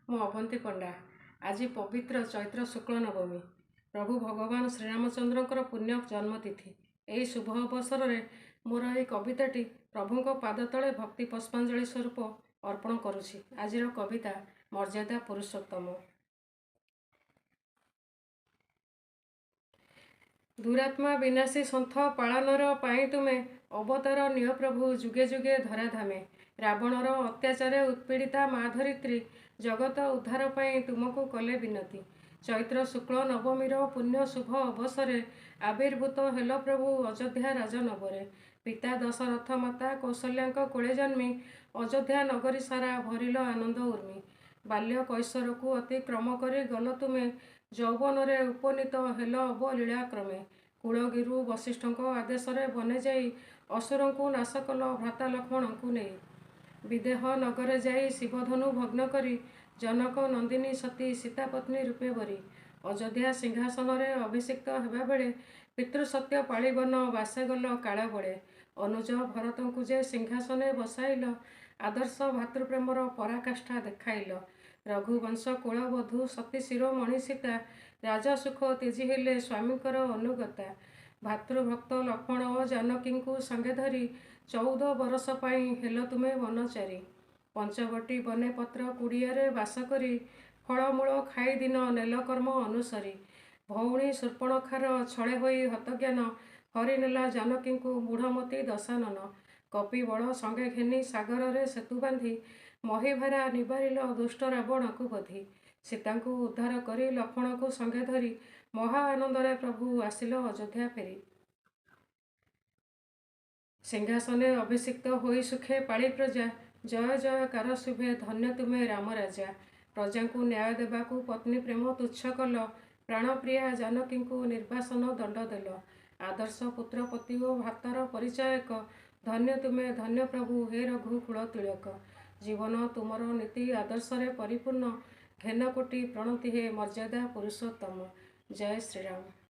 ମୁଁ ଅବନ୍ତୀ ପଣ୍ଡା। ଆଜି ପବିତ୍ର ଚୈତ୍ର ଶୁକ୍ଳ ନବମୀ, ପ୍ରଭୁ ଭଗବାନ ଶ୍ରୀରାମଚନ୍ଦ୍ରଙ୍କର ପୁଣ୍ୟ ଜନ୍ମତିଥି। ଏହି ଶୁଭ ଅବସରରେ ମୋର ଏହି କବିତାଟି ପ୍ରଭୁଙ୍କ ପାଦ ତଳେ ଭକ୍ତି ପୁଷ୍ପାଞ୍ଜଳି ସ୍ୱରୂପ ଅର୍ପଣ କରୁଛି। ଆଜିର କବିତା ମର୍ଯ୍ୟାଦା ପୁରୁଷୋତ୍ତମ। ଦୁରାତ୍ମା ବିନାଶୀ ସନ୍ଥ ପାଳନର ପାଇଁ ତୁମେ ଅବତାର ନିଅ ପ୍ରଭୁ ଯୁଗେ ଯୁଗେ ଧରାଧାମେ। ରାବଣର ଅତ୍ୟାଚାରେ ଉତ୍ପୀଡ଼ିତା ମା ଧରିତ୍ରୀ ଜଗତ ଉଦ୍ଧାର ପାଇଁ ତୁମକୁ କଲେ ବିନତି। ଚୈତ୍ର ଶୁକ୍ଳ ନବମୀର ପୁଣ୍ୟ ଶୁଭ ଅବସରେ ଆବିର୍ଭୂତ ହେଲ ପ୍ରଭୁ ଅଯୋଧ୍ୟା ରାଜନବରେ। ପିତା ଦଶରଥ, ମାତା କୌଶଲ୍ୟାଙ୍କ କୋଳେ ଜନ୍ମି ଅଯୋଧ୍ୟା ନଗରୀ ସାରା ଭରିଲ ଆନନ୍ଦ ଉର୍ମି। ବାଲ୍ୟ କୈଶୋରକୁ ଅତିକ୍ରମ କରି ଗଲ ତୁମେ, ଯୌବନରେ ଉପନୀତ ହେଲ ଅବଲୀଳାକ୍ରମେ। କୁଳଗିରୁ ବଶିଷ୍ଠଙ୍କ ଆଦେଶରେ ବନେ ଯାଇ ଅସୁରଙ୍କୁ ନାଶ କଲ ଭ୍ରାତା ଲକ୍ଷ୍ମଣଙ୍କୁ ନେଇ। ବିଦେହ ନଗରେ ଯାଇ ଶିବଧନୁ ଭଗ୍ନ କରି ଜନକ ନନ୍ଦିନୀ ସତୀ ସୀତାପତ୍ନୀ ରୂପେ ବରି। ଅଯୋଧ୍ୟା ସିଂହାସନରେ ଅଭିଷିକ୍ତ ହେବାବେଳେ ପିତୃସତ୍ୟ ପାଳି ବନ ବାସେ ଗଲ କାଳ ବଳେ। ଅନୁଜ ଭରତଙ୍କୁ ଯେ ସିଂହାସନେ ବସାଇଲ, ଆଦର୍ଶ ଭାତୃପ୍ରେମର ପରାକାଷ୍ଠା ଦେଖାଇଲ। ରଘୁବଂଶ କୁଳବଧୂ ସତୀ ଶିରୋମଣି ସୀତା ରାଜସୁଖ ତେଜି ହେଲେ ସ୍ୱାମୀଙ୍କର ଅନୁଗତା। ଭାତୃଭକ୍ତ ଲକ୍ଷ୍ମଣ ଓ ଜାନକୀଙ୍କୁ ସଙ୍ଗେ ଧରି 14 ବରଷ ପାଇଁ ହେଲ ତୁମେ ବନଚାରୀ। ପଞ୍ଚବଟୀ ବନେ ପତ୍ର କୁଡ଼ିଆରେ ବାସ କରି ଫଳମୂଳ ଖାଇ ଦିନ ନେଲ କର୍ମ ଅନୁସରି। ଭଉଣୀ ସୂର୍ପଣଖାର ଛଳେ ହୋଇ ହତଜ୍ଞାନ ହରିନେଲା ଜାନକୀଙ୍କୁ ମୂଢ଼ମତି ଦଶାନନ। କପିବଳ ସଙ୍ଗେ ଘେନି ସାଗରରେ ସେତୁ ବାନ୍ଧି ମହୀଭାରା ନିବାରିଲ ଦୁଷ୍ଟ ରାବଣକୁ ବଧି। ସୀତାଙ୍କୁ ଉଦ୍ଧାର କରି ଲକ୍ଷ୍ମଣକୁ ସଙ୍ଗେ ଧରି ମହା ଆନନ୍ଦରେ ପ୍ରଭୁ ଆସିଲ ଅଯୋଧ୍ୟା ଫେରି। ସିଂହାସନେ ଅଭିଷିକ୍ତ ହୋଇ ସୁଖେ ପାଳି ପ୍ରଜା, ଜୟ ଜୟକାର ଶୁଭେ ଧନ୍ୟ ତୁମେ ରାମ ରାଜା। ପ୍ରଜାଙ୍କୁ ନ୍ୟାୟ ଦେବାକୁ ପତ୍ନୀ ପ୍ରେମ ତୁଚ୍ଛ କଲ, ପ୍ରାଣପ୍ରିୟା ଜାନକୀଙ୍କୁ ନିର୍ବାସନ ଦଣ୍ଡ ଦେଲ। ଆଦର୍ଶ ପୁତ୍ରପତି ଓ ଭ୍ରାତାର ପରିଚାୟକ, ଧନ୍ୟ ତୁମେ ଧନ୍ୟ ପ୍ରଭୁ ହେ ରଘୁକୁଳ ତିଳକ। ଜୀବନ ତୁମର ନୀତି ଆଦର୍ଶରେ ପରିପୂର୍ଣ୍ଣ, ଘେନ କୋଟି ପ୍ରଣତି ହେ ମର୍ଯ୍ୟାଦା ପୁରୁଷୋତ୍ତମ। ଜୟ ଶ୍ରୀରାମ।